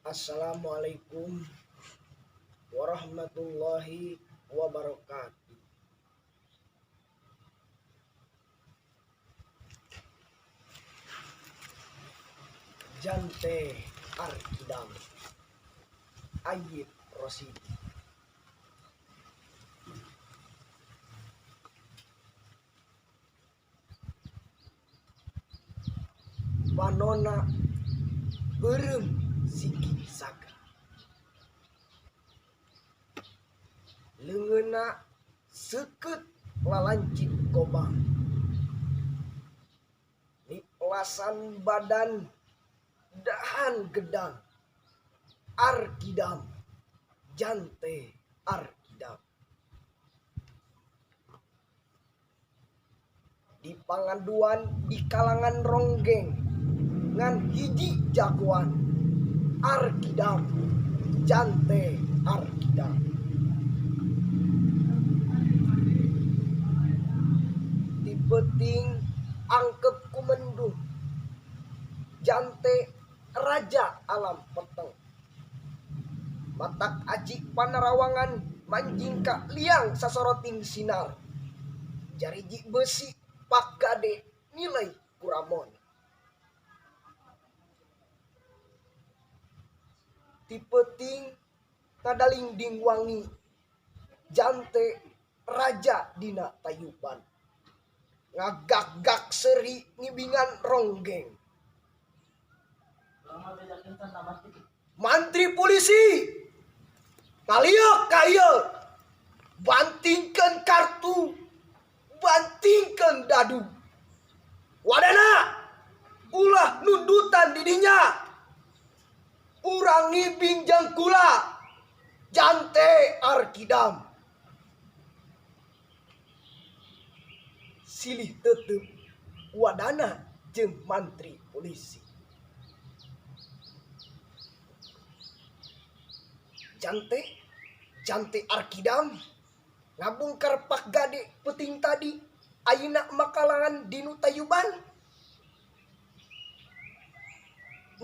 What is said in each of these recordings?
Assalamualaikum warahmatullahi wabarakatuh. Jante Arkidam Ayib Rosidi. Panona beureum siki saga. Leungeunna seukeut lalancip gobang. Nipelasan badan dahan gedang. Arkidam jante arkidam. Di pangaduan di kalangan ronggeng ngan hiji jagoan Arkidam jante arkidam. Ti peuting angkep ku mendung jante raja alam peteng. Matak aji panarawangan manjing ka liang sasoroting sinar. Jariji besi pak gade nilai kuramon. Ti peuting ngadalingding wangi jante raja dina tayuban. Ngagak-gak seuri ngibingan ronggeng. Mantri polisi ngaliuk ka ieu bantingkeun kartu bantingkeun dadu. Wadana ulah nundutan di dinya. Urang ngibing jeung kula jante arkidam. Silih tetep wadana jeung mantri polisi. Jante, jante arkidam ngabungkar pak gade peuting tadi ayeuna makalangan dinu tayuban.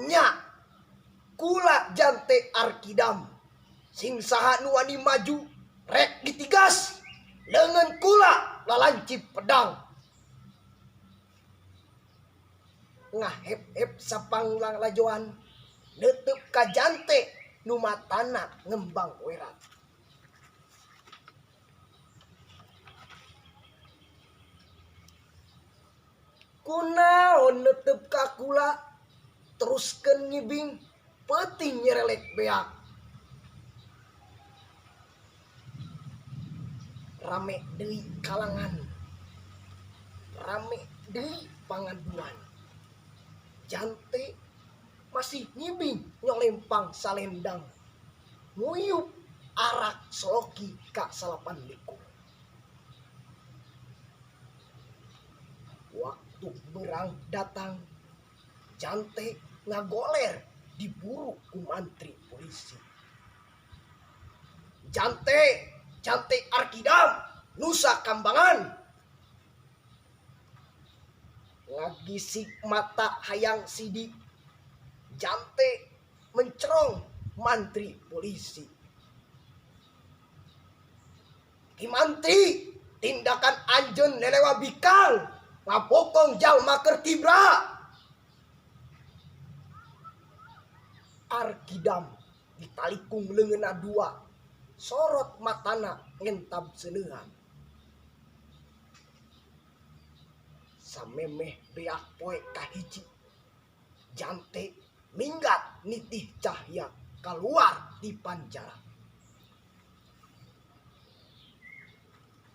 Nya kula jante arkidam sing saha nu wani maju rek ditigas leungeun kula lalancip pedang. Ngahep-hep sapanglang lajoan neuteub ka jante nu matana ngembang werat. Kunaon neuteub ka kula teruskeun ngibing peuting nyerelek beak. Rame deui kalangan, rame deui pangaduan. Jante masih ngibing nyolempang salendang nguyup arak soloki ka salapan likur. Waktu berang datang jante ngagoler diburu ku mantri polisi. Jante, jante arkidam Nusa Kambangan. Ngagisik mata hayang sidik jante mencerong mantri polisi. Ki mantri tindakan anjeun lelewa bikang ngabokong jalma keur tibra. Arkidam ditalikung leungeunna dua sorot matana ngentab seuneuhan. Samemeh beak poe kahiji jante minggat nitih cahya kaluar di panjara.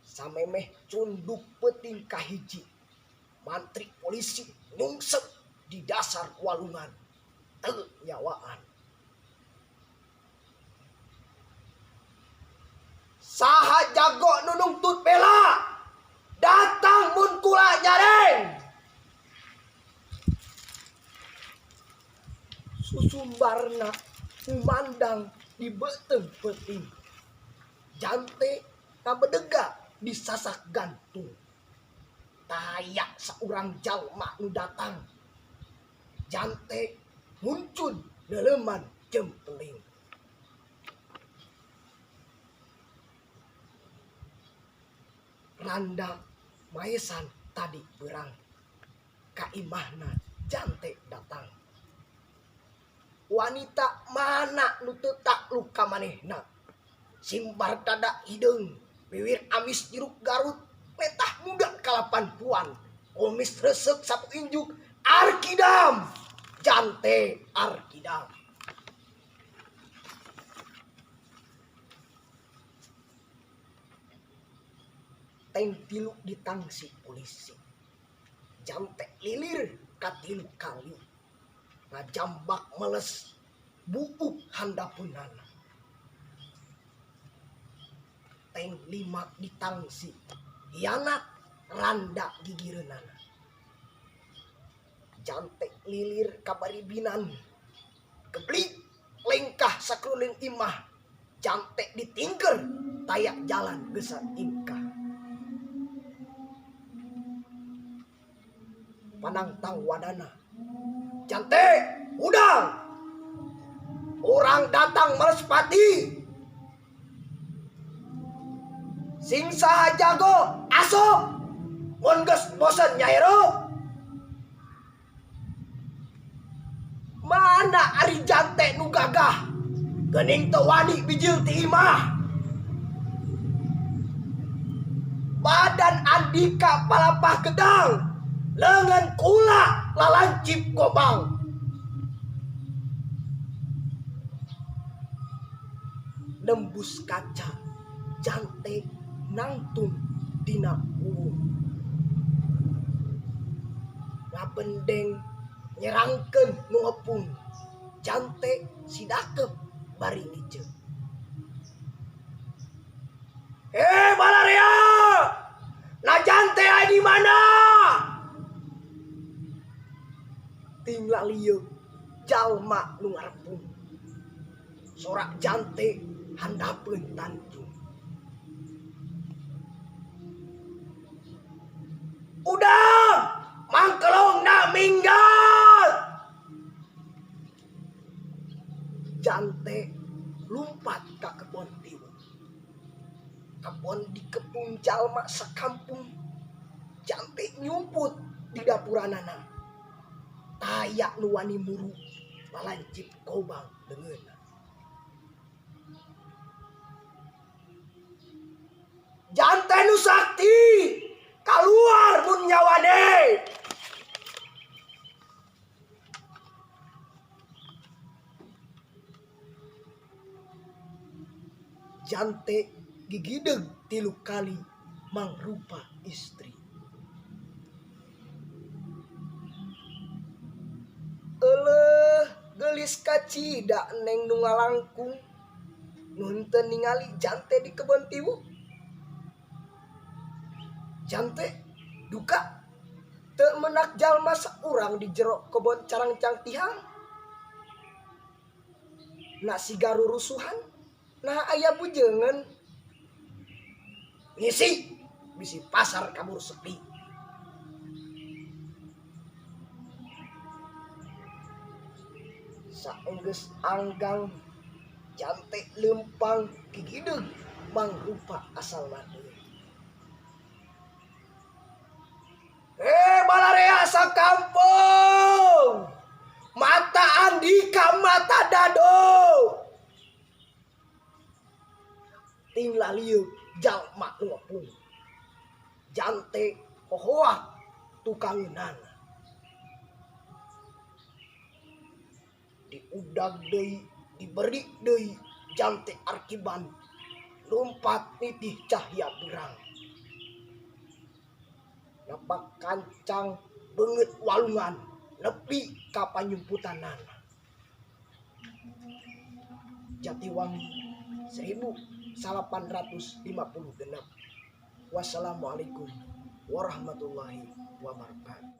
Samemeh cunduk peuting kahiji mantri polisi nyungsep di dasar walungan teu nyawaan. Saha jago nu nungtut bela datang mun kula nyareng. Susumbarna kumandang di beuteung peuting. Jante ngabedega di sasak gantung. Taya saurang jalma nu datang. Jante muncul leuleman Jempeling. Randa maesan tadi berang ka imahna jante datang. Wanita mana nu teu takluk ka manehna? Simbar dada hideung, wiwir amis jeruk Garut, letah muda kalapan puan, kumis resep sapu injuk, arkidam, jante arkidam. Teng tilu ditangsi polisi. Jante lilir katilu kali. Ngajambak meles buuk handapeunana. Teng lima ditangsi hianat randa gigireunana. Jante lilir kabaribinan. Geblik lengkah sakruling imah. Jante ditingker taya jalan geus ingkah. Panangtang wadana. Jante udang. Orang datang merespati. Sing saha jago asup. Mun geus bosen nyaero. Mana ari jante nu gagah? Geuning teu wani bijil ti imah. Badan Andika palapah gedang. Lengan kula lalancip gobang. Nembus kaca jante nangtung dina uwung. Ngabendeng nyerangkeun nu ngepung. Jante sidakep bari ngiceuh. Balarea! Na jante aya di mana? Ting lalieu jalma nu ngarepung. Sorak jante handapeun tanjung. Udang mangkelong na minggat. Jante lumpat ka kebon tiwu. Kebon dikepung jalma sakampung. Jante nyumput di dapuranana. Taya nu wani muru lalancip kobang leungeunna. Jante nu sakti kaluar mun nyawane. Jante gigideg 3 kali mangrupa istri. Eleuh geulis kacida neng nu ngalangkung. Nu henteu ningali jante di kebon tiwu. Jante duka teu menak jalma saurang di jero kebon carangcang tihang. Na siga rurusuhan, nah aya bujeungeun. Ngisi bisi pasar kabur sepi. Saenggeus anggang jante leumpang gigideg mangrupa asal deui. Balarea sakampung. Mata Andika mata dado. Ting lalieu jalma nu ngepung. Jante hohoak tukangeunana. Diudag deui, diberi deui jante arkiban lumpat nitih cahya berang. Napak kancang beungeut walungan nepi ka panyumputanana. Jatiwangi 1856. Wassalamualaikum warahmatullahi wabarakatuh.